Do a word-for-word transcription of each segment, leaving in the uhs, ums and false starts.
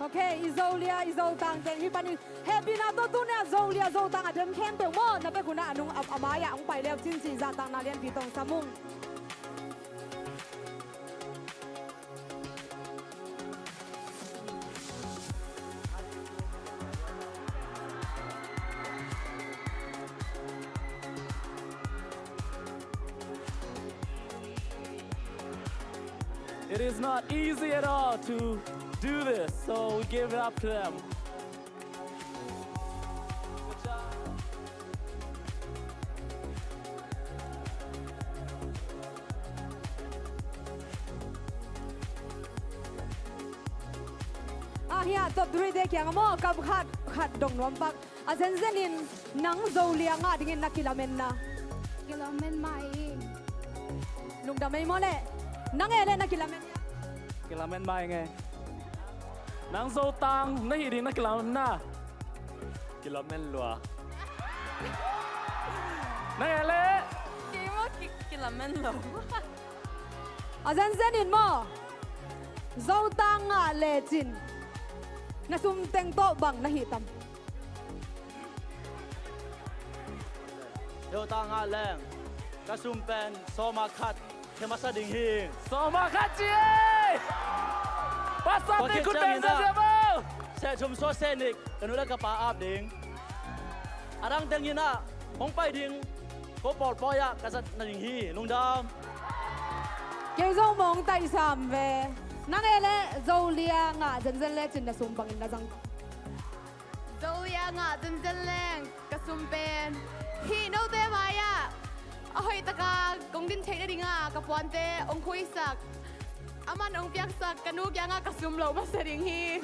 Ok, i Zolia, i Zotang teng hih panin hehpihna tawh tuni-a Zolia, Zotang a dem khempeuh maw, na bek un ah a nung a, a mai-ah hong pai le uh cin cih zahtakna lianpi tawh hong sam ung. It is not easy at all to do this, so we give it up to them. Ah, hih ah top three te kiangah maw, kam khat khat dong nuam pak. A zenzen in nang Zolia ngah dingin na kilamen na? Kilamen mah ing. Lungdam ei maw leh. Nang e leh na kilamen hia? Kilamen mah ing e. Nang Zotang na hih ding na kilamen na? Kilamen lua. Nang e leh? Kei maw ki, kilamen lo. A zenzen in maw, Zotang ngah lecin na sum teng tawh bang na hih tam? Zotang ngah leng ka sum pen sawma khat khia masa ding hi. Sawma khat ci ei! Pasal ni khut beng ziahziah maw? Seh thum sawt seh nih ka nu le ka pa ap ding. A dang teng in ah hong pai ding ko pawlpawi ah ka zat nading hi. Lungdam. Kei zong mawng taisam ve. Nang e leh Zolia ngah zenzen lecin na sum bangin na zang? Zolia ngah zenzen leng ka sum pen hih note mai-ah a hoihtaka kong din theih nadinga ka puante hong khuisak, a man hong piaksak ka nu kiangah ka sum loh masa ding hi.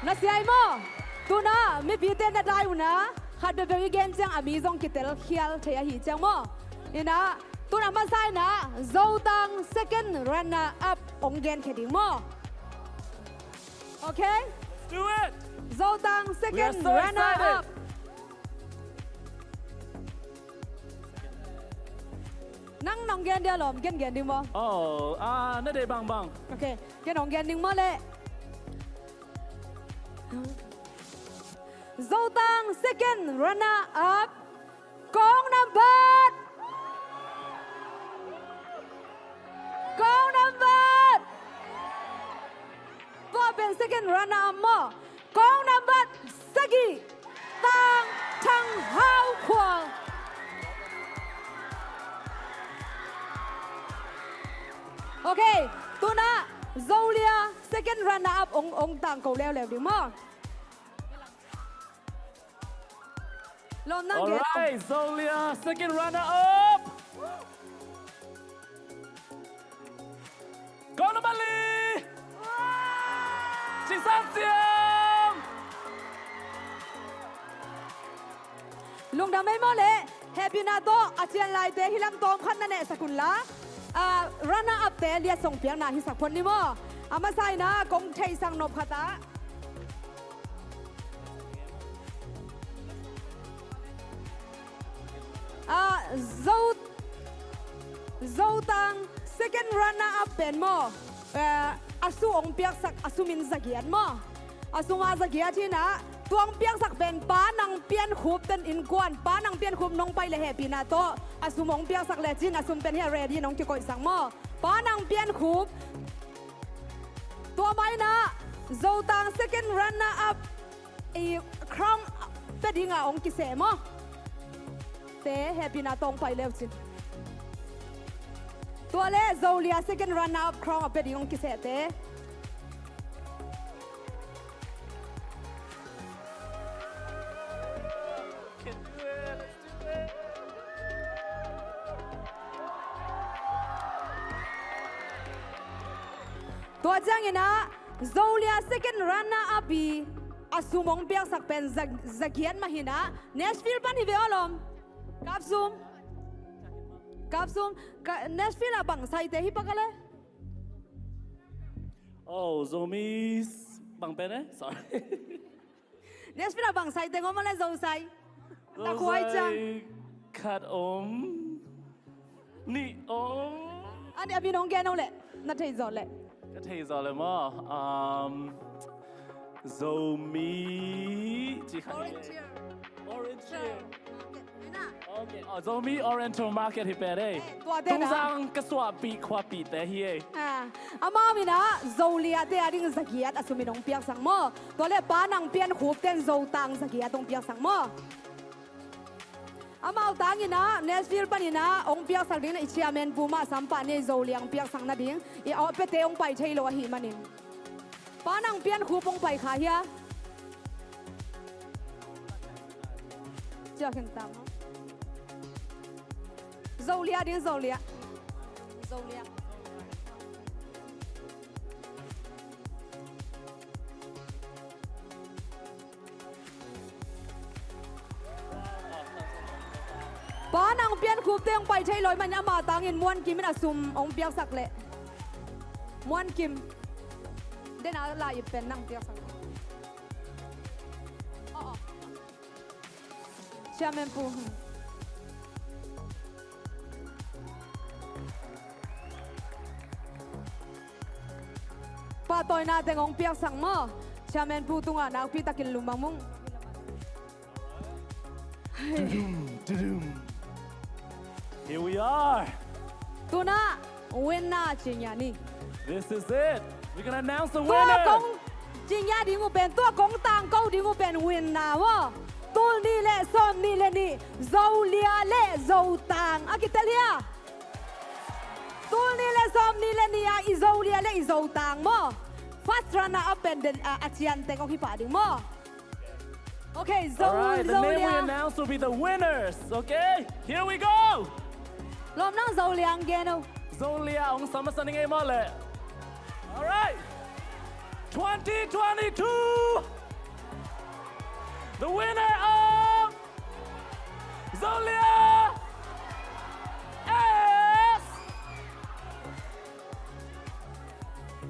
Na siai maw? Tuna mipite na dai una khat peuhpeuh i gen ciang a mi zong kitel khial thei ahi ciang maw? Ina tuna masa ina Zotang second runner up hong genkhia ding maw? Okay? Let's do it! Zotang second runner up. Nang nong gen dia lom, gen gen ding maw? Oh, ah, na deih bangbang. Okay, ken hong gen ding maw leh. Zotang second runner up. Kong nambat. Kong nambat. Tua pen second runner up maw. Kong nambat sagih. Tang Thang Hau Khual. Okay, tuna Zolia second runner up hong, hong tangko leuleu ding maw? Lawm nang gen. Alright, Zolia second runner up. Kong nambat li. Cing San Siam. Lungdam ei maw leh, hehpihna tawh a cian laite hih lam tawm khat na nehsak un la. Ah, runner up te liatsong piakna hisak phot ni maw. A masa ina kong theihsak nop khat ah. Ah, Zo, Zotang second runner up pen maw, eh, a sum hong piaksak a sum in zagiat maw? A sum a zagiat hi-in ah, tua hong piaksak pen Pa Nang Pian Khup ten innkuan, Pa Nang Pian Khup nong pai leh hehpihna tawh a sum hong piaksak lecin a sum pen hih a ready in hong kikoihsak maw? Pa Nang Pian Khup. Tua mah in ah Zotang second runner up i crown pia dinga hong kiseh maw? Te hehpihna tawh hong pai leu cin. Tua leh Zolia second runner up crown a pia ding hong kiseh te. Tua ciangin ah Zolia second runner up i a sum hong piaksak pen za, zagiat mah hi-in ah Nashville pan hi ve aw lawm. Kap sum. Kap sum. Ka, Nashville ah bang saite hi pak a le? Oh, Zomi bang pen eh? Sorry. Nashville ah bang sai teng om a le, Zosai? Takhuai ciang. Zosai khat om, nih om. Ani a min hong gen hong leh na thei zawh leh. Ka thei zaw le maw? Um, Zomi ci kha ni. Orange Hill. Orange Hill. Market. Ina. Okay. Oh, Zomi Oriental Market hi pen ei. Eh, tua te na. Tungzang ka suahpih khuapihte hi ei. Ah, amau in ah Zolia te a ding zagiat a sum in hong piaksak maw. Tua le Pa Nang Pian Khup ten Zotang zagiat hong piaksak maw. Amau tangin ah Nashville panin ah hong piaksak ding na i chairman pu mah sampah ni ei, Zolia hong piaksak nading. I awpete hong pai thei lo ahih manin. Pa Nang Pian Khup hong pai kha hia. Cia khen tang. Zolia ding, Zolia. Zolia. Pa Nang Pian Khup te hong pai thei lo ahih manin ama tangin Muan Kim in a sum hong piaksak leh. Muan Kim. Den a la ip pen nang piaksak. Oh, oh. Chairman pu. Hmm. Pahtawina teng hong piaksak maw. Chairman pu tungah nakpi takin lum bang mung. Tudum, tudum. Here we are. Tu-in ah winner ci ngiat ni. This is it. We're gonna announce the winner. Tua kong ci ngiat ding uh pen, tua kong tangko ding uh pen winner maw. Tul nih le sawmnih le nih, Zolia le Zotang a kitel hia. Tul nih le sawmnih le nih a i Zolia le i Zotang maw. First runner up pen den a, a cian teng hong hi pah ding maw. Okay, Zo-, Zolia. All right, the name we announce will be the winners, okay? Here we go! Lawm nang Zolia ang gen o. Zolia ang sama sa ning ei maw le. All right. Twenty twenty-two, the winner of Zolia is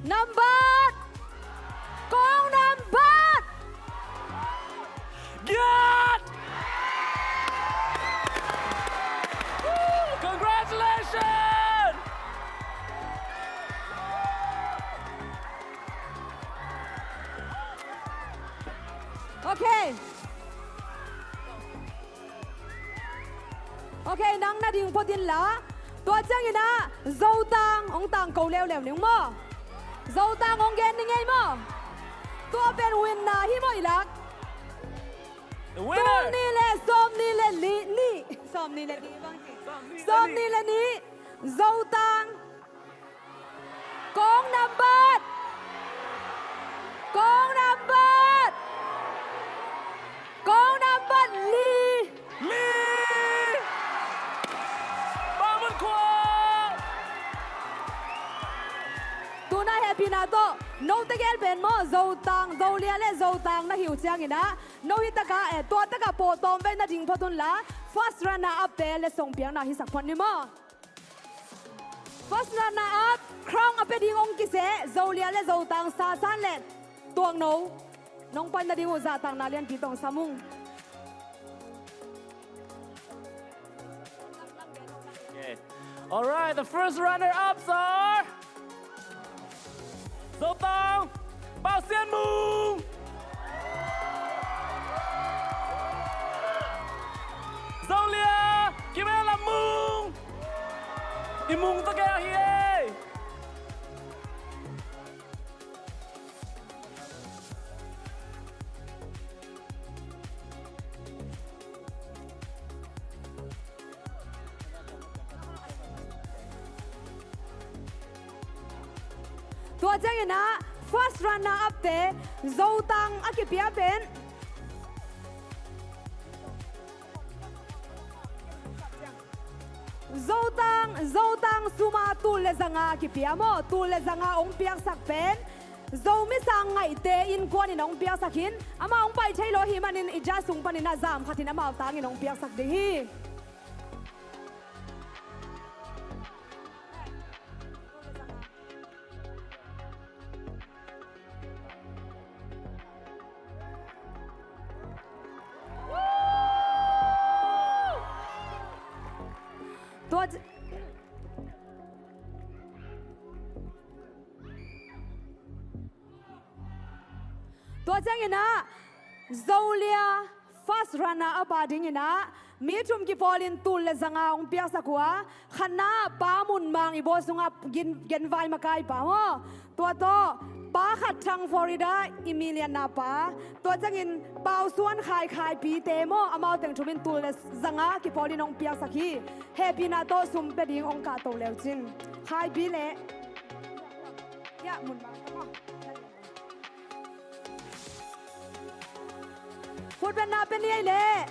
Nambat! Kong Nambat! Giat! Congratulations! Okay. Okay, nang na ding phot inla. Tua ciangin ah Zotang hong tangko leuleu ning maw. Zotang hong gen ning ei maw. Tua pen winner hi maw i lak. The winner. Tul nih le sawmnih le nih, nih. Sawmnih le nih bang ci. Sawmnih le nih. Zotang. Kong Nambat! Kong Nambat! Kong Nambat li! Li! Bang mun khua! Tu-in ah hehpihna tawh note gel pen maw, Zotang, Zolia le Zotang na hi uh ciangin ah, no hi takah, eh, tua takah pawh tawmvei na ding phot unla, first runner up te letsong piakna hisak phot ni maw. First runner up, crown a pia ding hong kiseh, Zolia le Zotang, Sasan le Tuakno. Nong pan nading uh zahtakna lianpi tawh hong sam ung. Okay. All right, the first runner ups are Zotang, Pau Sian Mung. Zolia, Kim Ella Mung. I Mung tawh kei ahi ei. Tua ciangin ah first runner up te Zotang a kipia pen, Zotang, Zotang sum a tul le zanga kipia maw, tul le zanga hong piaksak pen Zomi Sang Ngaihte Innkuan in hong piaksak hi. Amah hong pai thei lo ahih manin i judge sung panin ah zam khat in amau tangin hong piaksak ding hi. Tua ci-, Tua ciangin ah Zolia first runner up a dingin ah mi thum kipawlin tul le zanga hong piaksak uh a, khatna Pa Mun Mang i bawl sungah gen, genvai makai pa maw. Tua tawh Pa Khat Thang Florida i milianna pa. Tua ciangin Pau Suan Khai Khai pite maw, amau teng thumin tul le zanga kipawlin hong piaksak hi. Hehpihna tawh sum pia ding hong kahto leucin. Khai pi le. Ya, Mun Mang. Khutbetna pia ni ei leh.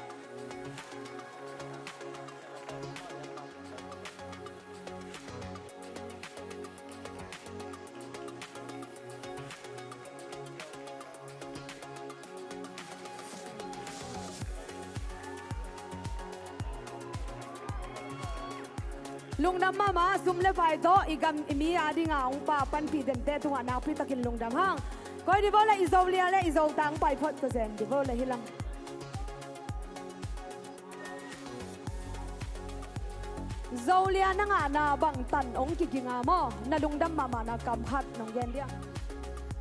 Lungdam mahmah, sum le pai tawh i gam i mi a dinga hong pa panpih dente tungah nakpi takin lungdam hang. Koi di vo le i Zolia le i Zotang pai phot ka zen di vo le hi lam. Zolia na ngahna bangtan hong kiginga maw, na lungdam mahmahna kam khat nong gen dia.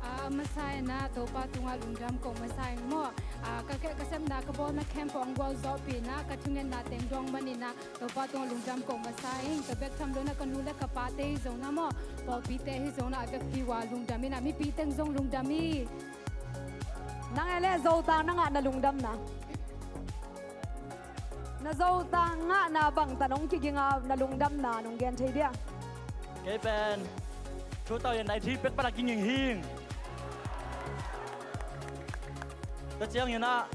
A masa in ah Topa tungah lungdam kong masa ing maw. A ka, ka sepna ka bawlna camp hong gualzawhpihna ka thungetna teng dong manin ah Topa tungah lungdam kong masa ing. Ka bek tham lo in ah ka nu le ka pate hi zong na maw, pawlpite hi zong na a vekpi uh a lungdam in ah mipi teng zong lungdam hi. Nang e le Zotang na ngahna lungdamna. Na Zotang ngahna bangtan hong kiginga na lungdamna nong gen thei dia. Kei pen two thousand nineteen pek pana kinging hing. Tua ciangin ah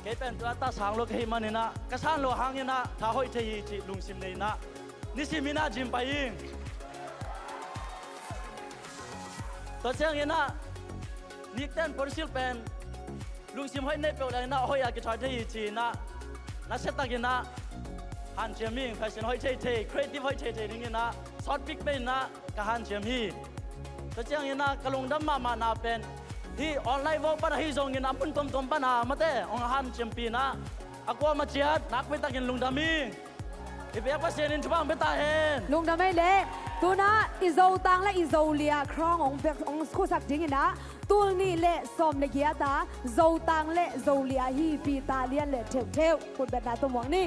kei pen tua ta sang lo ka hih manin ah ka san lo hangin ah tha hoih thei hi cih lungsim nei in ah nisim in ah gym pai ing. Tua ciangin ah nikten Ponsil pen lungsim hoih nei peuh leng in ah hoih a kithuai thei hi ci in ah nasia takin ah hanciam ing. Fashion hoih thei thei, creative hoih thei thei dingin ah sawt pik peuh in ah ka hanciam hi. Tua ciangin ah ka lungdam mahmahna pen hih online vo pan ahi zongin a mun tuamtuam pan a mate hong hanciampihna a kuamah ciat nakpi takin lungdam ing. I biak Pasian in thupha hong pia ta hen. Lungdam ei leh. Tuna i Zotang le i Zolia crown hong pek, hong khusak dingin ah tul nih le sawm le giat a Zotang le Zolia hi pi ta lian le theuhtheuh. Khutbetna tawh muak ni.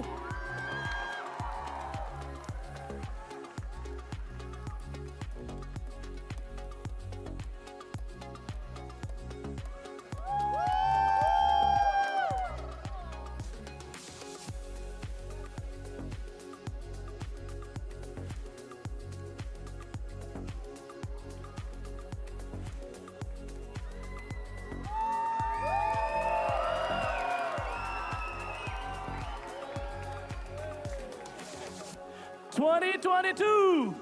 Twenty twenty-two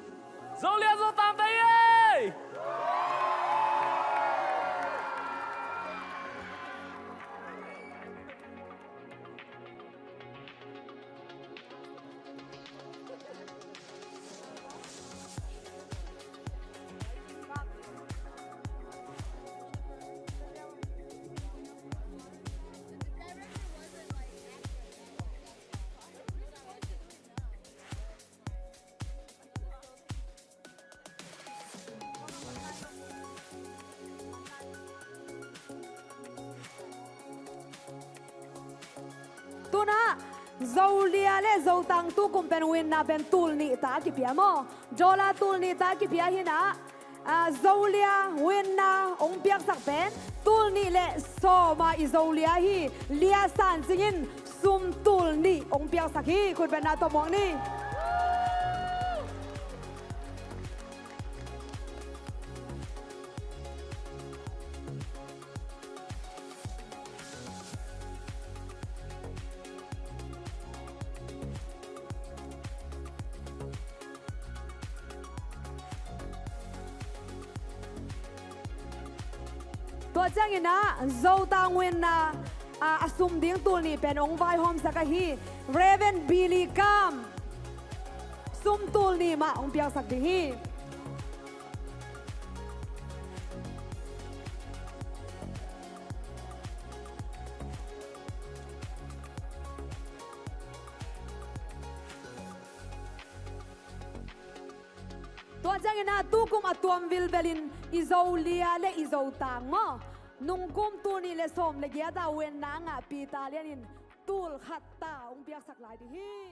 Zolia Zotang Day! Tuna Zolia le Zotang tukum pen winna pen tul nih ta kipia maw? Dollar tul nih ta kipia hi na. A, Zolia winna hong piaksak pen tul nih le sawm a i Zolia hi. Lia San Cing in sum tul nih hong piaksak hi. Khutbetna tawh muak ni. Tua ciangin ah Zotang winna, a, a sum ding tul nih pen hong vaihawmsak ahi Reverend Billy Kam sum tul nih mah hong piaksak ding hi. Tua ciangin ah tukum a tuam vilvelin i Zolia le i Zotang maw? Nungkum tul nih le sawm le giat ah uenna a ngahpi ta lianin tul khat ta hong piaksak lai ding hi.